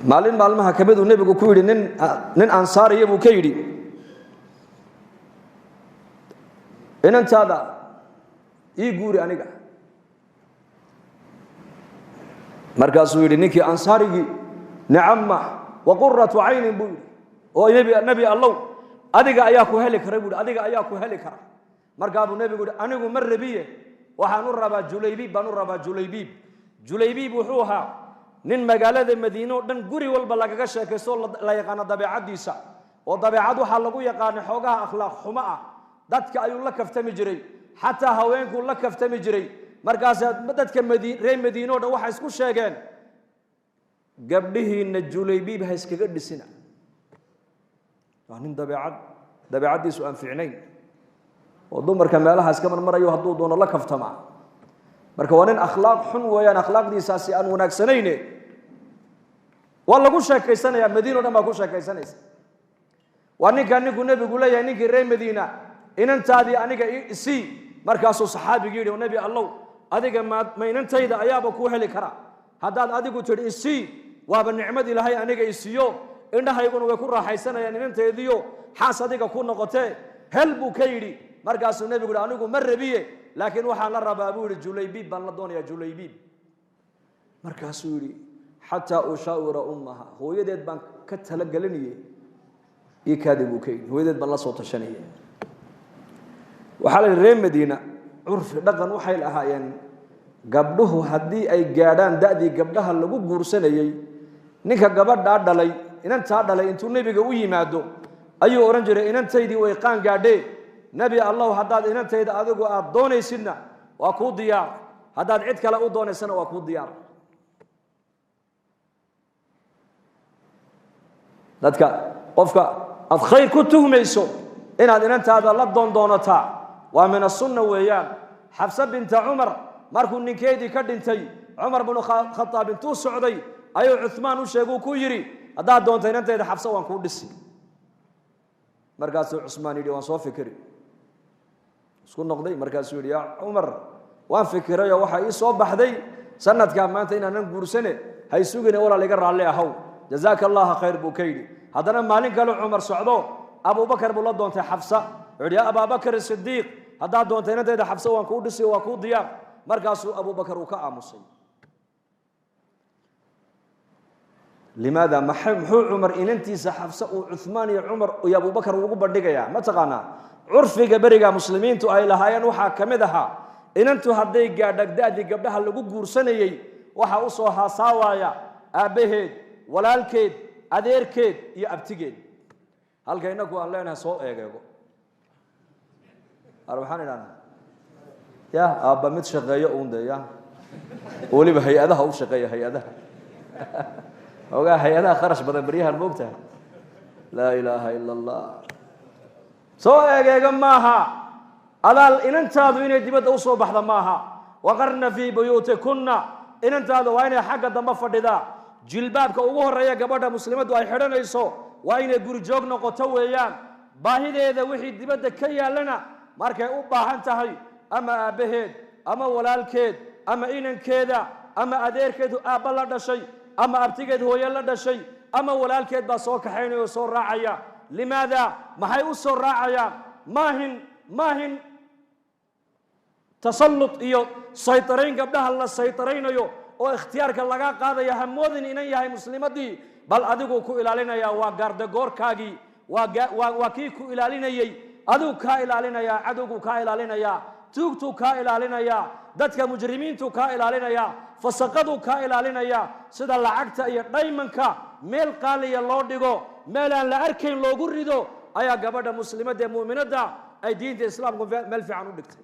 Maalin maalmaha ka miduu nebigu ku yidhi nin ansaariya buu ka yidhi, inantaada ii guuri aniga. Markaasuu yidhi ninkii ansaarigii, nicama wa quratu caynin buu yidhi, oo nebi allow, adiga ayaa ku heli kara buu yidhi, adiga ayaa ku heli kara. Markaa buu nebigu yidhi, anigu ma rabiye, waxaan u rabaa Julaybiib baan u rabaa. Julaybiib, Julaybiib wuxuu ahaa nin magaalada Madiine oo dhan guri walba lagaga sheekaysto, la yaqaano dabeecaddiisa, oo dabeecad waxaa lagu yaqaana xoogaha akhlaaq xumo ah. Dadka ayuu la kaftami jiray, xataa haweenkuu la kaftami jiray. Markaasaa dadka reer Madiine o dhan waxay isku sheegeen, gabdhihiinna Julaybiib ha iskaga dhisina, waa nin dabeecaddiisu aan fiicnayn oo dumarka meelaha iska marmarayo, hadduu doono la kaftamaa. Marka waa nin akhlaaq xun weeyaan, akhlaaqdiisaasi aan wanaagsanayne. Waa lagu sheekaysanaya, Madiina o dhan baa ku sheekaysanaysa. Waa ninkaa ninkuu nebigu leeyahay ninkii reer Madiina, inantaadii aniga isii. Markaasuu saxaabigii yidhi, nebi allow, adiga ma inantayda ayaaba kuu heli kara? Haddaad adigu tidhi isii, waaba nicmad Ilaahay aniga isiiyo, indhahayguna way ku raaxaysanayaan inanteediyo xaas adiga ku noqotee, hel buu ka yidhi. Markaasuu nebigu yihi, anigu ma rabiye, laakiin waxaan la rabaa buu yidhi, Julaybiib baan la doonayaa, Julaybiib. Markaasuu yidhi, xataa ushaawira ummaha, hooyadeed baan ka talagelinayey, ii kaadi buu ka yidhi, hooyadeed baan la soo tashanayay. Waxaa la yidhi reer Madiina curfi dhaqan waxay lahaayeen, gabdhuhu haddii ay gaadhaan da'dii gabdhaha lagu guursanayey, ninka gabadhaa dhalay, inantaa dhalay, intuu nebiga u yimaado ayuu odhan jiray, inantaydii way qaan gaadhee, nebi allow, haddaad inantayda adigu aada doonaysidna waa kuu diyaar, haddaad cid kale u doonaysana waa kuu diyaar. Dadka qofka aad khayr ku tuhmayso inaad inantaada la doondoonataa waa min asunna weeyaan. Xafse binta Cumar markuu ninkeedii ka dhintay, Cumar binu Khadaab intuu socday ayuu Cuhmaan u sheeguu ku yidhi, haddaad doonto inantayda Xafse waan kuu dhisi. Markaasuu Cusmaan yidhi, waan soo fikiri, isku noqday. Markaasuu yidhi, yaa Cumar, waan fikirayoo waxaa ii soo baxday sanadkaa maanta inaanan guursane, hay sugine, walaal iga raalli ahow, jazaaka allaha khayr buu ka yidhi. Haddana maalin kale Cumar socdo, Abubakar buu la doontay Xafsa. Wuxuu yidhi, yaa Abaabakar Sidiiq, haddaad doonto inantayda Xafsa waan kuu dhisi, waa kuu diyaar. Markaasuu Abubakar uu ka aamusay. Limaada? Muxuu Cumar inantiisa Xafse uu Cuhmaan iyo Cumar iyo Abubakar ugu bandhigayaa? Ma taqaanaa curfiga beriga muslimiintu ay lahaayeen waxaa ka mid ahaa, inantu hadday gaadha da'dii gabdhaha lagu guursanayey, waxaa u soo haasaawaaya aabbaheed, walaalkeed, adeerkeed iyo abtigeed. Halka innaku aan leenahay soo eegeego ar, waxaan idhahnaa, ya aabba mid shaqeeyo uun de, ya weliba hay-adaha u shaqeeya, hay-adaha ogaa, hay-adaha kharash badan baryahan, moogtahay. Laa ilaaha ila allah. Soo eegeega maaha, adaal inantaadu inay dibadda u soo baxda maaha. Waqarna fii buyuutikunna, inantaadu waa inay xagga dambe fadhidaa. Jilbaabka ugu horreeya gabadha muslimaddu ay xidhanayso waa inay guri joog noqoto weeyaan. Baahideeda wixii dibadda ka yaallana, markay u baahan tahay, ama aabbaheed ama walaalkeed ama inankeeda ama adeerkeed aabba la dhashay ama abtigeed hooye la dhashay ama walaalkeed baa soo kaxaynaya oo soo raacaya. Limaada? Maxay u soo raacayaan? Maahin tasallut iyo saytarayn gabdhaha la saytaraynayo oo ikhtiyaarka laga qaadaya. Hamoodin inan yahay muslimadii, bal adiguu ku ilaalinaya, waa gaardagoorkaagii, waa kii ku ilaalinayey, adigu kaa ilaalinaya, cadowguu kaa ilaalinaya, tuugtuu kaa ilaalinaya, dadka mujrimiintuu kaa ilaalinaya, fasaqaduu kaa ilaalinaya. Sida lacagta iyo dhaymanka meel qaaliya loo dhigo, meel aan la arkayn loogu rido, ayaa gabadha muslimadda ee mu'minadda ay diinta islaamku meel fiican u dhigtay,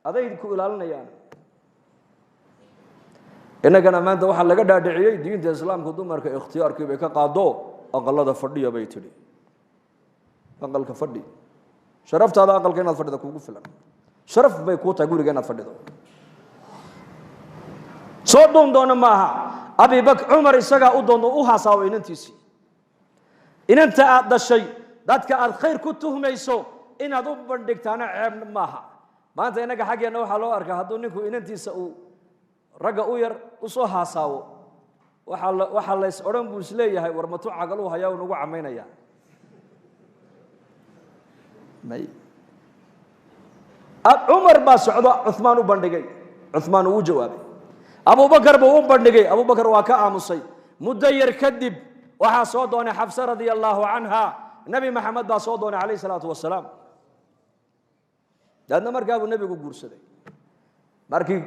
aday ku ilaalinayaan. Innagana maanta waxaa laga dhaadhiciyey diinta islaamku dumarka ikhtiyaarkii bay ka qaado, aqalada fadhiya bay tidhi, aqalka fadhi, sharaftaada aqalka inaad fadhida kuugu filan, sharaf bay kuu tahay guriga inaad fadhido. Soo dhuun doona maaha. Abibakr, Cumar isagaa u doono, u hasaawo inantiisii. Inanta aad dhashay dadka aad khayr ku tuhmayso inaad u bandhigtaana ceeb maaha. Maanta innaga xaggeenna waxaa loo arkaa hadduu ninku inantiisa uu ragga u yar u soo haasaawo, Waxaa lays odhan buu isleeyahay war matu cagaluu hayaa uu nagu camaynayaa. May Cumar baa socdo, Cuhmaan u bandhigay, Cuhmaan uu u jawaabay. Abubakar buu u bandhigay, Abubakar waa ka aamusay. Muddo yar kadib waxaa soo doonay Xafsa radia allaahu canha, Nebi Maxamed baa soo doonay calayhi salaatu wasalaam. Daadna markaa buu nebigu guursaday. Markii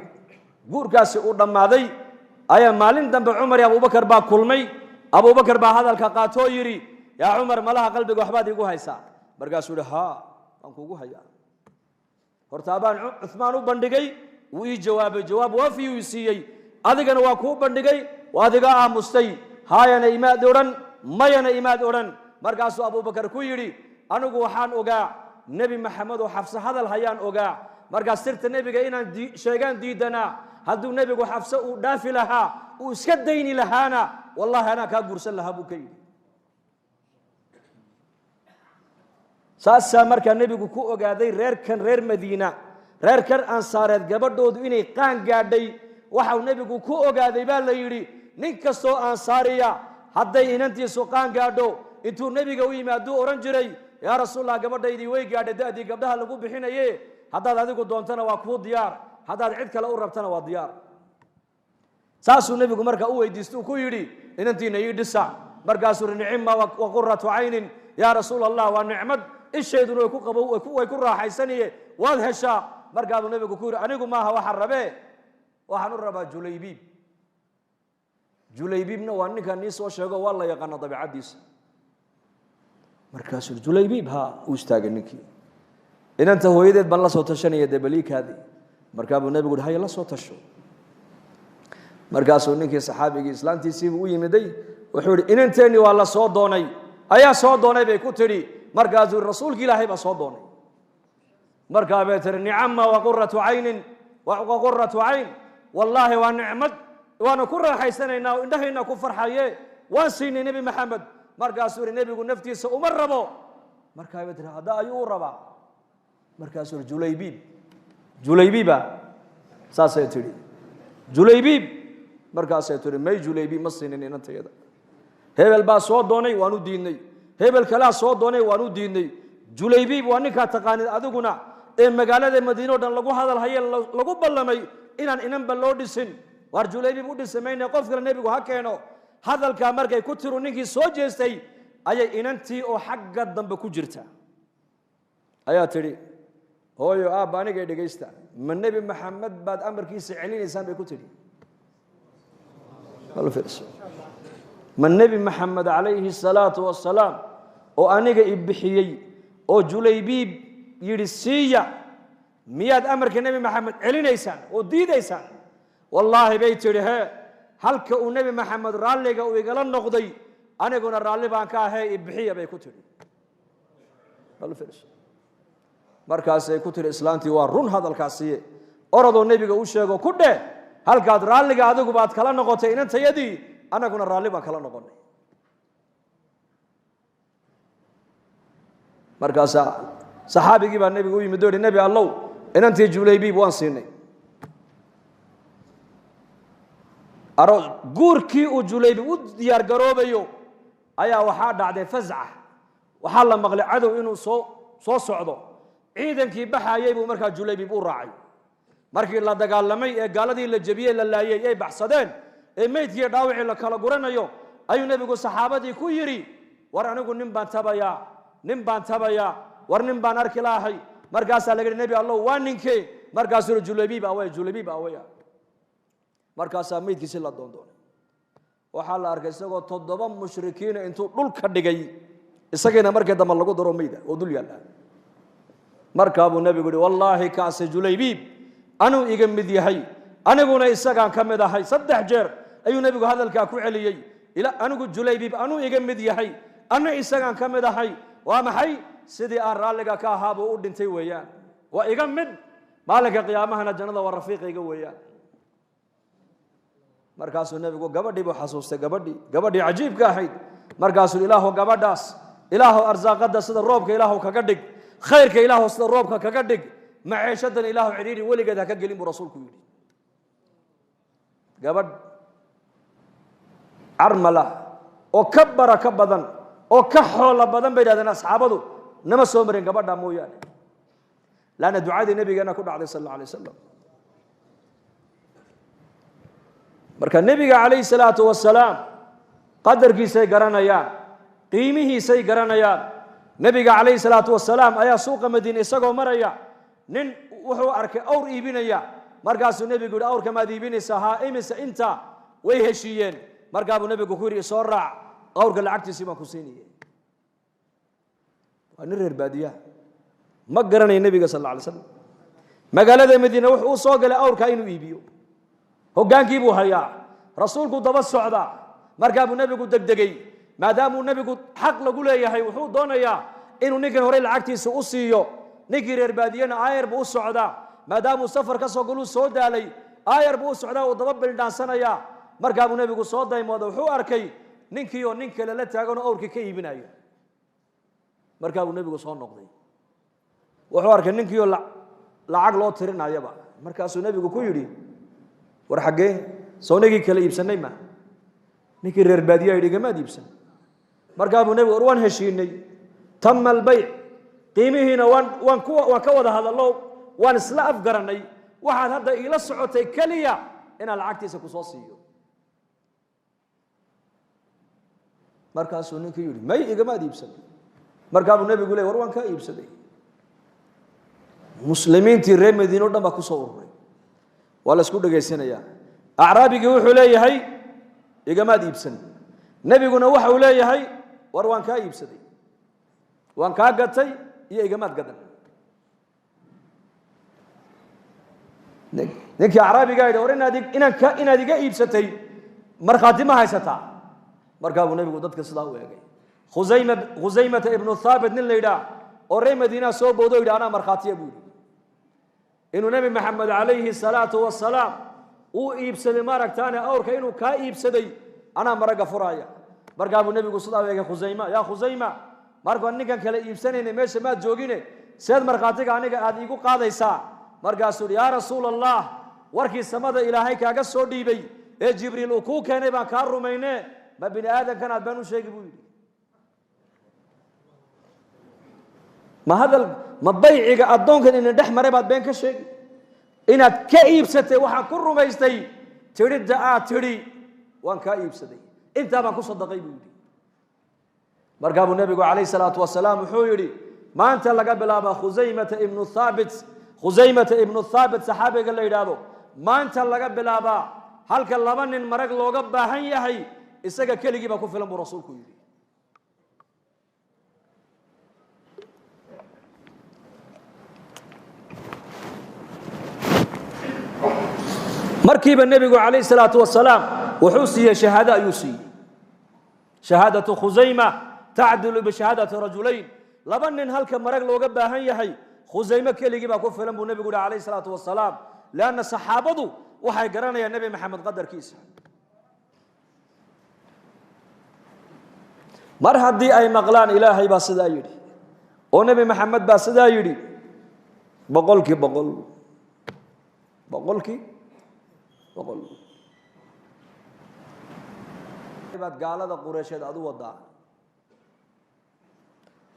guurkaasi uu dhammaaday ayaa maalin dambe Cumar iyo Abubakar baa kulmay. Abubakar baa hadalka qaatoo yidhi, yaa Cumar, malaha qalbiga waxbaad iigu haysaa. Markaasuu yihi, haa, waan kuugu hayaa. Horta abaan Cuhmaan u bandhigay, wuu ii jawaabay, jawaab waafiyuu i siiyey. Adigana waa kuu bandhigay, waad iga aamustay, haayana imaad odhan, mayana imaad odhan. Markaasuu Abubakar ku yidhi, anigu waxaan ogaa Nebi Maxamed oo Xafse hadal hayaan ogaa, markaas sirta nebiga inaan sheegaan diidanaa. Hadduu nebigu Xafse uu dhaafi lahaa, uu iska dayni lahaana, wallahi anaa kaa guursan lahaa, buu ka yidhi. Saasaa markaa nebigu ku ogaaday reerkan reer Madiina, reerkan Ansaareed, gabadhoodu inay qaan gaadhay. Waxau nebigu ku ogaaday baa la yidhi, nin kastoo Ansaariya hadday inantiisu qaan gaadho, intuu nebiga u yimaaduu odhan jiray, yaa Rasuulallah, gabadhaydii way gaadhay da'dii gabdhaha lagu bixinaye, haddaad adigu doontana waa kuu diyaar, haddaad cid kale u rabtana waa diyaar. Saasuu nebigu markaa u weydiistay, uu ku yidhi, inantiina ii dhisa. Markaasuu yidhi, nicima wa quratu caynin yaa Rasuul Allah, waa nicmad ishayduna way ku qabo, way ku raaxaysaniye, waad heshaa. Markaabuu nebigu ku yidhi, anigu maaha waxaan rabee, waxaan u rabaa Julaybiib. Julaybiibna waa ninkan nii soo sheego, waa la yaqaana dabeicaddiisa. Markaasuu Julaybiib haa u istaagay ninkii. Inanta hooyadeed baan la soo tashanaya dee baliikaadii. Markaa buu nebigu yidhi, haya, la soo tasho. Markaasuu ninkii saxaabigii islaantiisiibuu u yimiday, wuxuu yidhi, inanteennii waa la soo doonay. Ayaa soo doonay, bay ku tidhi. Markaasuu yidhi, rasuulki Ilaahay baa soo doonay. Markaa bay tihi, nicama wa quratu caynin wa quratu cayn, wallaahi waa nicmad, waana ku raaxaysanaynaa oo indhahayna ku farxaye, waan siinay Nebi Maxamed. Markaasuu yidhi, nebigu naftiisa uma rabo. Markaa bay tihi, hadda ayuu u rabaa? Markaasuu yidhi, Julaybiib. Julaybiiba? Saasay tidhi. Julaybiib. Markaasay tihi, may, Julaybiib ma siinin inantayada. Hebel baa soo doonay, waan u diidnay. Hebel kalaa soo doonay, waan u diidnay. Julaybiib waa ninkaa taqaanid adiguna ee magaalada Madiine o dhan lagu hadal haye, lagu ballamay inaan inanba loo dhisin. Waar Julaybiib u dhisi mayne, qof kale nebigu ha keeno. Hadalkaa markay ku tiru ninkii soo jeestay, ayay inantii oo xagga dambe ku jirta ayaa tidhi, hooyo, aabba, anigay dhegaysta, ma Nebi Maxamed baad amarkiisa celinaysaan? Bay ku tidhi. Bal fiirso, ma Nebi Maxamed calayhi salaatu wasalaam oo aniga i bixiyey oo Julaybiib yidhi siiya, miyaad amarka Nebi Maxamed celinaysaan oo diidaysaan? Wallaahi, bay tidhi, hee, halka uu Nebi Maxamed raalliga uu igala noqday, aniguna raalli baan ka ahee, i bixiya, bay ku tidhi. Bal fiirso. Markaasay ku tidhi islaantii, waa run hadalkaasiye, orodoo nebiga u sheego, ku dheh, halkaad raalliga adigu baad kala noqotay inantayadii, annaguna raalli baan kala noqonay. Markaasaa saxaabigii baa nebiga u yimid o yihi, Nebi Allow, inantii Julaybiib waan siinay. Guurkii uu Julaybiib u diyaar garoobayo ayaa waxaa dhacday fasca. Waxaa la maqlay cadow inuu soo socdo. Ciidankii baxayey buu markaa Julaybiib u raacay. Markii la dagaalamay ee gaaladii la jebiyey, la laayey, ay baxsadeen, ee meydkii dhaawicii la kala guranayo, ayuu nebigu saxaabadii ku yidhi, war anigu nin baan tabayaa, nin baan tabayaa, war nin baan arki lahay. Markaasaa laga yidhi, Nebi Allow, waa ninkee? Markaasuu yihi, Julaybiib awey, Julaybiib awaya. Markaasaa meydkiisi la doondoonay, waxaa la arkay isagoo 7 mushrikiina intuu dhulka dhigay, isagiina markii dambe lagu daro meyda oo dul yaalla. Markaa buu nebigu yihi, wallaahi kaase Julaybiib anuu iga mid yahay, aniguna isagaan ka mid ahay. 3 jeer ayuu nebigu hadalkaa ku celiyey, anigu Julaybiib anuu iga mid yahay, anna isagaan ka mid ahay. Waa maxay? Sidii aan raalliga ka ahaa buu u dhintay weeyaan, waa iga mid, maalinka qiyaamahana jannada waa rafiiqayga weeyaan. Markaasuu nebigu gabadhii buu xasuustay, gabadhii cajiibka ahayd. Markaasuu, Ilaahu gabadhaas, Ilaahu arsaaqadda sida roobka Ilaahu kaga dhig, khayrka Ilaahu sida roobka kaga dhig, maciishadan Ilaahu cidhiidhi weligeed ha ka gelin, buu rasuulku yidhi. Gabadh Carmala oo ka barako badan oo ka xoolo badan bay yidhahdeen asxaabadu nama soo marin gabadha mooyaane, laanna ducadii nabigeena ku dhacday sal alla alay wasalam. Marka nebiga calayhi salaatu wasalaam qadarkiisay garanayaan, qiimihiisay garanayaan. Nebiga calayhi salaatu wasalaam ayaa suuqa Madiine isagoo maraya nin wuxuu arkay awr iibinaya. Markaasuu nebigu yihi, awrka maad iibinaysaa? Haa. Imise inta? Way heshiiyeen. Markaa buu nebigu ku yidhi, soo raac, awrka lacagtiisii baan ku siinayay. Waa nin reer baadiyaha, ma garanayo nebiga sal alla alay slam. Magaalada Madiine wuxuu u soo galay awrkaa inuu iibiyo. Hoggaankii buu hayaa, rasuulku daba socdaa. Markaa buu nebigu degdegay, maadaamuu nebigu xaq lagu leeyahay, wuxuu doonayaa inuu ninkan horey lacagtiisa u siiyo. Ninkii reer baadiyena aayar buu u socdaa, maadaamuu safar ka soo galuu soo daalay, aayar buu u socdaa, uu daba bildhaansanayaa. Markaa buu nebigu soo daymooda, wuxuu arkay ninkii oo nin kale la taaganoo awrkii ka iibinayo. Markaa buu nebigu soo noqday, wuxuu arkay ninkii oo lacag loo tirinayaba. Markaasuu nebigu ku yidhi, war xaggee soo nagii kala iibsanay? Ma ninkii reer baadiyaa yidhi, gamaad iibsan. Markaa buu nebigu, war waan heshiinay, tama albayc, qiimihiina waan ka wada hadallo, waan isla afgarannay, waxaad hadda iila socotay keliya inaan lacagtiisa ku soo siiyo. Markaasuu ninkii yidhi, may, igamaad iibsan. Markaa buu nebigu ley, war waan kaa iibsaday. Muslimiintii reer Madiine o dhan baa ku soo ururay, waa la isku dhegaysanayaa. Acraabigii wuxuu leeyahay, igamaad iibsan. Nebiguna waxa uu leeyahay, war waan kaa iibsaday, waan kaa gatay iyo igamaad gadan. Ninkii acraabigaa yidhi, war inaad iga iibsatay markhaati ma haysataa? Markaa buu nebigu dadka sidaa u eegay. Khusaymata ibnu Thaabit nin la yidhaah oo reer Madiinaa soo boodo, yidhi, anaa markhaatiya buu yidhi inuu Nebi Maxamed calayhi salaatu wasalaam uu iibsaday, maaragtaane awrka inuu kaa iibsaday anaa maragga furaaya. Markaa buu nebigu sidaa u eegay Khusayma. Yaa Khusayma, markaan ninkan kale iibsanayna meesha maad joogine, seed markhaatiga aniga aad iigu qaadaysaa? Markaasuu yidhi, yaa rasuula Allah, warkii samada Ilaahay kaaga soo dhiibay ee Jibriil uu kuu keenay baan kaa rumayne, ma bini aadamkan aad baan u sheegi buu yidhi. Ma hadal ma bayciga addoonkan inin dhex maray baad been ka sheegi? Inaad ka iibsatay waxaan ku rumaystay tidhidda aad tidhi waan kaa iibsaday, intaa baan ku sadaqay buu yidhi. Markaa buu nebigu calayhi salaatu wasalaam wuxuu yidhi, maanta laga bilaaba Khusaymata ibnu Thaabit, Khusaymata ibnu Thaabit saxaabiga la yidhaahdo, maanta laga bilaabaa halka laba nin marag looga baahan yahay, isaga keligii baa ku filan buu rasuulku yidhi. Markiiba nebigu calayhi salaatu wasalaam wuxuu siiyey shahaado ayuu siiyey. Shahaadatu Khusayma tacdilu bishahaadati rajulayn. Laba nin halka marag looga baahan yahay, Khusayme keligii baa ku filan buu nebigu yihi calayhi salaatu wasalaam, leanna saxaabadu waxay garanayaan Nebi Maxamed qadarkiisa. Mar haddii ay maqlaan Ilaahay baa sidaa yidhi oo Nebi Maxamed baa sidaa yidhi, 100%, 100%. Baad gaalada Qureysheed aad u wadaa?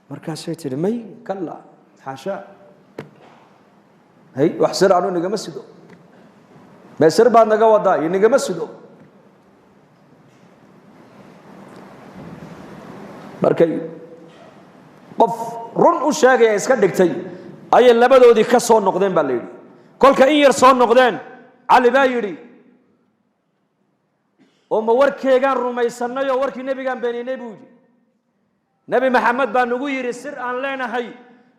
Markaasay tidhi, may, kalla, xaashaa, hay, wax sir anu nigama sido. Mee sir baad naga wadaa? Iyo nigama sido. Markay qof run u sheegaya iska dhigtay ayay labadoodii ka soo noqdeen baa la yidhi. Kolka in yar soo noqdeen, Cali baa yidhi, oo ma warkeegaan rumaysanay oo warkii nebigaan beeninay buu yidhi? Nebi Maxamed baa nagu yidhi sir aan leenahay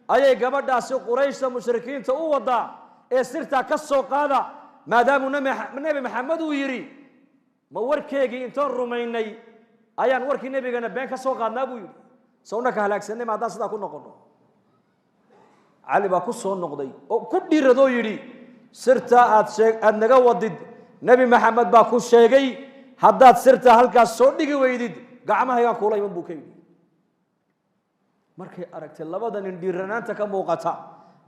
ayay gabadhaasi Qurayshta mushrikiinta u wadaa ee sirtaa ka soo qaada. Maadaamuu Nebi Maxamed uu yidhi, ma warkeegii intoon rumaynay ayaan warkii nebigana been ka soo qaadnaa buu yidhi? Sawna ka halaagsanay ma haddaan sidaa ku noqono? Cali baa ku soo noqday oo ku dhiiradoo yidhi, sirtaa aad shee aada naga wadid Nebi Maxamed baa ku sheegay, haddaad sirtaa halkaas soo dhigi weydid gacmahaygaan kuula iman buu ka yidhi. Markay aragtay labada nin dhiiranaanta ka muuqata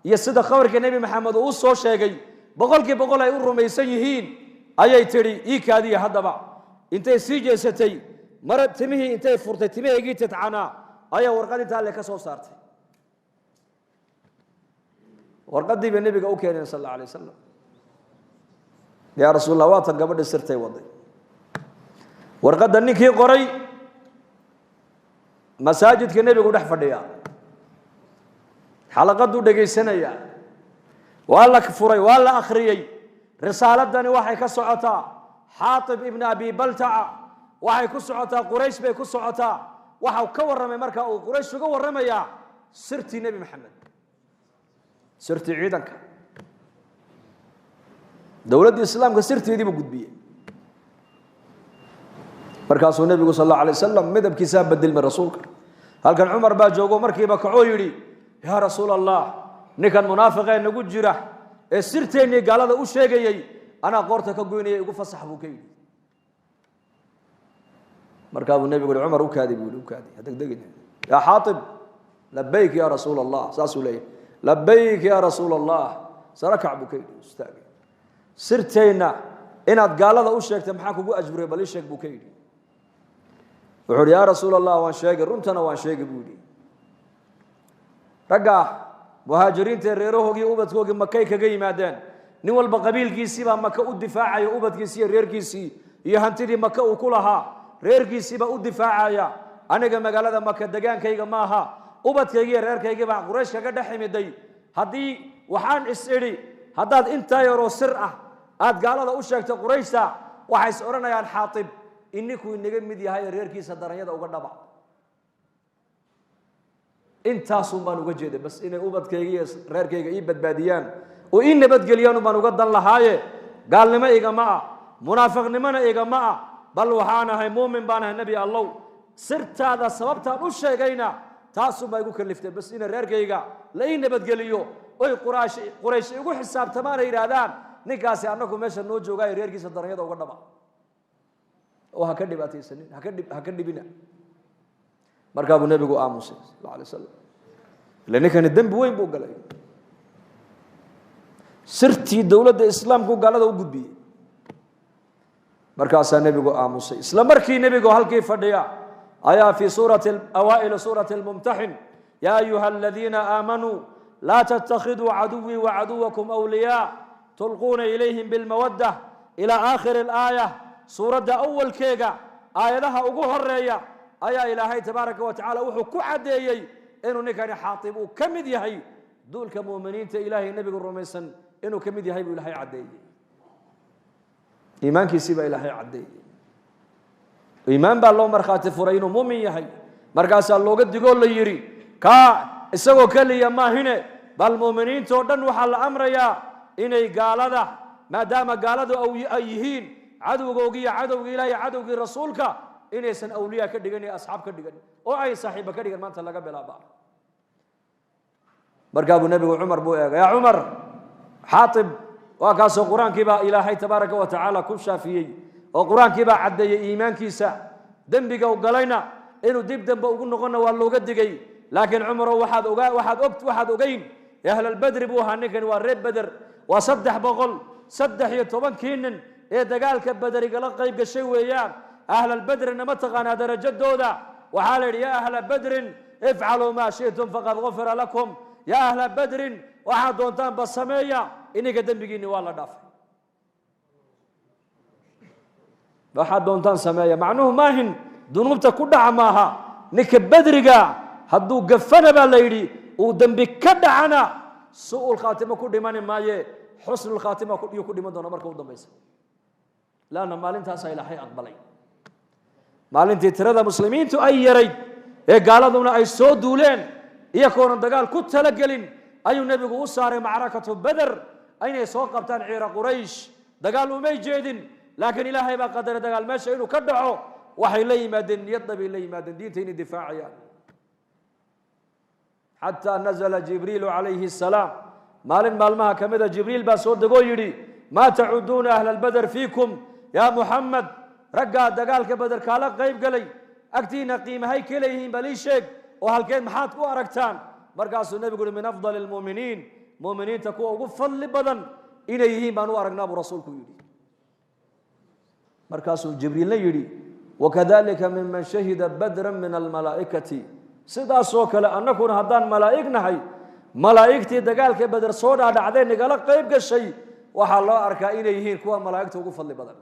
iyo sida khabarka Nebi Maxamed uu u soo sheegay 100% ay u rumaysan yihiin, ayay tidhi, ii kaadiya haddaba. Intay sii jeesatay mara timihii intay furtay timahaygii tidcanaa ayaa warqad intaa le ka soo saartay. Warqaddii bay nebiga u keeneen sal alla alay wasalam. Yaa rasuul allah, waatan gabadhii sirtay waday. Warqadda ninkii qoray masaajidka nebigu dhex fadhiyaa, xalaqaduu dhegaysanayaa. Waa la furay, waa la akhriyey. Risaaladani waxay ka socotaa Xaatib ibni Abi Baltaca, waxay ku socotaa Quraysh bay ku socotaa. Waxau ka warramay marka uu Quraysh uga warramayaa sirtii Nebi Maxamed, sirtii ciidanka dowladda islaamka, sirteedii buu gudbiyey. Markaasuu nebigu sal allahu alay wasalam midabkiisaa bedelmay. Rasuulka halkan Cumar baa joogo, markiiba kacoo yidhi: "Yaa rasuul Allah, ninkan munaafiqee nagu jira ee sirteennii gaalada u sheegayey anaa qoorta ka goynaya, igu fasax," buu ka yidhi. Markaa buu nebigu yihi: "Cumar, u kaadi," buu yihi, "u kaadi, ha degdegin." "Yaa Xaatib." "Labayk yaa rasuul Allah," saasuu leeyahy. "Labayk yaa rasuul Allah." "Sarakac," buu ka yidhi, "istaagay. Sirteenna inaad gaalada u sheegtay maxaa kugu ajburay? Bal ii sheeg," buu ka yidhi. Wuxuu uhi: "Yaa rasuul Allah, waan sheegay, runtana waan sheegay," buu yidhi. "Ragga muhaajiriinta ee reerahoogii ubadkoogii Makay kaga yimaadeen, nin walba qabiilkiisii baa Maka u difaacaya, ubadkiisii iyo reerkiisii iyo hantidii Maka uu ku lahaa reerkiisiibaa u difaacaya. Aniga magaalada Maka degaankayga maaha, ubadkaygii iyo reerkaygii baa Quraysh kaga dhex imiday. Haddii waxaan is idhi haddaad intaa yaroo sir ah aad gaalada u sheegto Qurayshta, waxay is odhanayaan Xaatib ininkuu inaga mid yahay ee reerkiisa daranyada uga dhaba. Intaasun baan uga jeeday bas, inay ubadkayga iyo reerkayga ii badbaadiyaan oo ii nabadgeliyaan baan uga dan lahaaye. Gaalnimo igama ah, munaafiqnimona igama ah, bal waxaan ahay muumin baan ahay. Nebi Allow, sirtaada sababtaan u sheegayna taasun baa igu kaliftay bas, inay reerkayga la ii nabadgeliyo oy Quraysh igu xisaabtamaan ay yidhaahdaan ninkaasi annagu meesha noo joogaayo reerkiisa daranyada uga dhaba oo ha ka dhibaataysanin, ha ka dhibina." Markaa buu nebigu aamusay sal alay slam. Ila ninkani dembi weyn buu galay, sirtii dowladda islaamku gaalada u gudbiyey. Markaasaa nebigu aamusay. Isla markii nebigu halkii fadhiya ayaa fii suurati awaa'il suurati almumtaxin: "Yaa ayuha aladiina aamanuu laa tattakhiduu caduwii wacaduwakum awliyaa tulquuna ilayhim bilmawadda," ilaa aakhiri alaaya. Suuradda awalkeega aayadaha ugu horeeya ayaa Ilaahay tabaaraka wa tacala wuxuu ku caddeeyey inuu ninkani Xaatib uu ka mid yahay duulka mu'miniinta Ilaahay nebigu rumaysan, inuu ka mid yahay buu Ilaahay caddeeyey. Iimaankiisii baa Ilaahay caddeeyey. Iimaan baa loo markhaati furay inuu muumin yahay. Markaasaa looga digoo la yidhi kaa isagoo keliya maahine, bal mu'miniintoo dhan waxaa la amrayaa inay gaalada, maadaama gaaladu ay yihiin cadowgoogii iyo cadowgii Ilahay, cadowgii rasuulka, inaysan awliyaa ka dhigan iyo asxaab ka dhigan oo ay saaxiiba ka dhigan maanta laga bilaaba. Markaa buu nebigu Cumar buu eegay: "Yaa Cumar, Xaatib waa kaasoo qur-aankii baa Ilaahay tabaaraka wa tacaala ku shaafiyey oo qur-aankii baa caddeeyey iimaankiisa. Dembiga u galayna inuu dib dambe ugu noqonna waa looga digay. Laakiin Cumarow, waxaad ogaa, waxaad og, waxaad ogeyn ahlalbedri buu ahaa ninkani, waa reer Beder, waa 313-kii nin ee dagaalka Bederigala qayb gashay weeyaan. Ahlalbedrina ma taqaanaa darajadooda? Waxaa la yidhi: 'Yaa ahla badrin ifcaluu maa shi'tum faqad gufira lakum.' Yaa ahla badrin, waxaad doontaanba sameeya, ininka dembigiinni waa la dhaafay. Waxaad doontaan sameeya macnuhu maahin dunuubta ku dhaca maaha. Ninka bedriga hadduu gafana baa la yidhi uu dembi ka dhacana, su'ul khaatima ku dhimani maaye, xusnul khaatima yuu ku dhiman doona marka u dambaysa, laanna maalintaasaa Ilaahay aqbalay. Maalintii tirada muslimiintu ay yarayd ee gaaladuna ay soo duuleen iyagoonan dagaal ku talagelin ayuu nebigu u saaray macrakatu Beder inay soo qabtaan ciira Quraysh. Dagaal umay jeedin, laakiin Ilaahay baa qadaray dagaal meesha inuu ka dhaco. Waxay la yimaadeen niyadda bay la yimaadeen diinta inay difaacayaan, xataa nazala Jibriilu calayhi asalaam. Maalin maalmaha ka mida Jibriil baa soo degoo yidhi: 'Maa tacuduuna ahla albeder fiikum yaa Muxamed? Raggaa dagaalka Beder kaala qayb galay agtiina qiimahay ka leeyihiin, bal ii sheeg oo halkeed maxaad ku aragtaan?' Markaasuu nebigu uhi: 'Min afdali almu'miniin, mu'miniinta kuwa ugu fadli badan inay yihiin baan u aragnaa,' buu rasuulku yidhi. Markaasuu Jibriilna yidhi wakadalika miman shahida badran min almalaa'ikati. Sidaasoo kale annakuna haddaan malaa'ig nahay, malaa'igtii dagaalka Beder soo dhaadhacday nagala qayb gashay waxaa loo arkaa inay yihiin kuwa malaa'igta ugu fadli badan.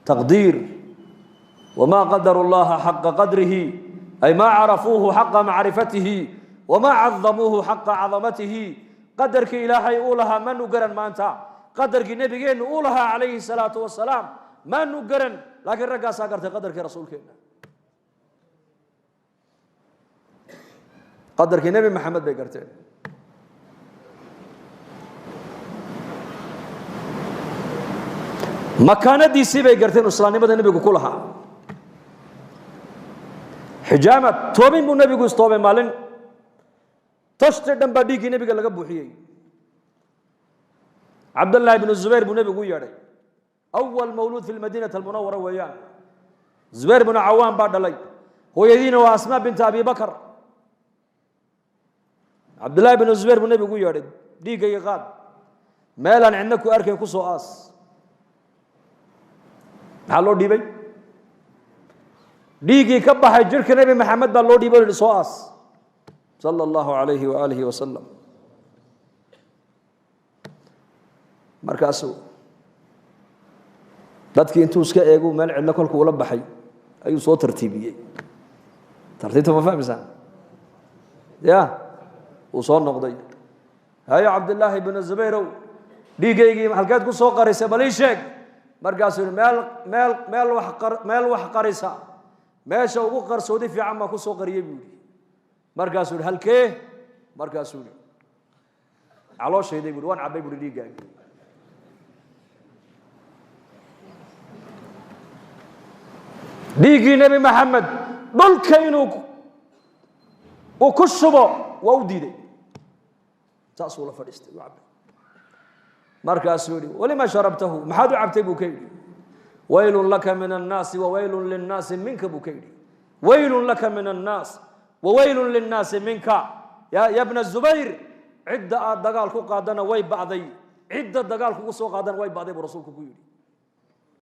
Taqdiir wamaa qadaru llaha xaqa qadrihi, ay maa carafuuhu xaqa macrifatihi wamaa cadamuuhu xaqa cadamatihi. Qadarkii Ilaahay uu lahaa maanu garan maanta, qadarkii nebigeennu uu lahaa calayhi salaatu wasalaam maanu garan, laakiin raggaasaa gartay qadarkii rasuulkeenna, qadarkii Nebi Maxamed bay garteen. Makaanadiisii bay garteen islaamnimada nebigu ku lahaa. Xijaamad toobin buu nebigu istoobay maalin, tashti dhan baa dhiiggii nebiga laga buuxiyey. Cabdallaahi bnu Zubayr buu nebigu u yeedhay, awal mawluud fi lmadiinati almunawara weeyaan. Zubayr bnu Cawaan baa dhalay, hooyadiina waa Asmaa binta Abi Bakar. Cabdullaahi bnu Zubayr buu nebigu u yeedhay, dhiiggayga qaad, meelaan cidna ku arkayn ku soo aas. Maxaa loo dhiibay? Dhiiggii ka baxay jirhka Nebi Maxamed baa loo dhiibay o yihi soo aas, sala allahu calayhi waaalihi wasalam. Markaasuu dadkii intuu iska eegu meel cidlo kolku ula baxay ayuu soo tartiibiyey. Tartiibta ma fahmaysaan? Ya uu soo noqday. Hayo Cabdillaahi bnu Zubayrow, dhiiggaygii halkeed ku soo qarisay? Bal ii sheeg. Markaasuu yihi meel meel meel wax qar, meel wax qarisa meesha ugu qarsoodi fiican baan ku soo qariyey buu yihi. Markaasuu yihi halkee? Markaasuu yihi calooshayday bui, waan cabbay buuhi dhiiggaagi. Dhiiggii Nebi Maxamed dhulka inuu uu ku shubo waa u diiday, saasuu la fadhiistay, u cabbay. Markaasuu yihi walima sharabtahu, maxaad u cabtay buu ka yidhi. Waylun laka min annaasi wawaylun linnaasi minka buu ka yidhi. Waylun laka min annaas wawaylun linnaasi minka ya bna Zubayr. Cidda aad dagaal ku qaadana way ba'day, cidda dagaal kugu soo qaadana way ba'day buu rasuulku ku yidhi.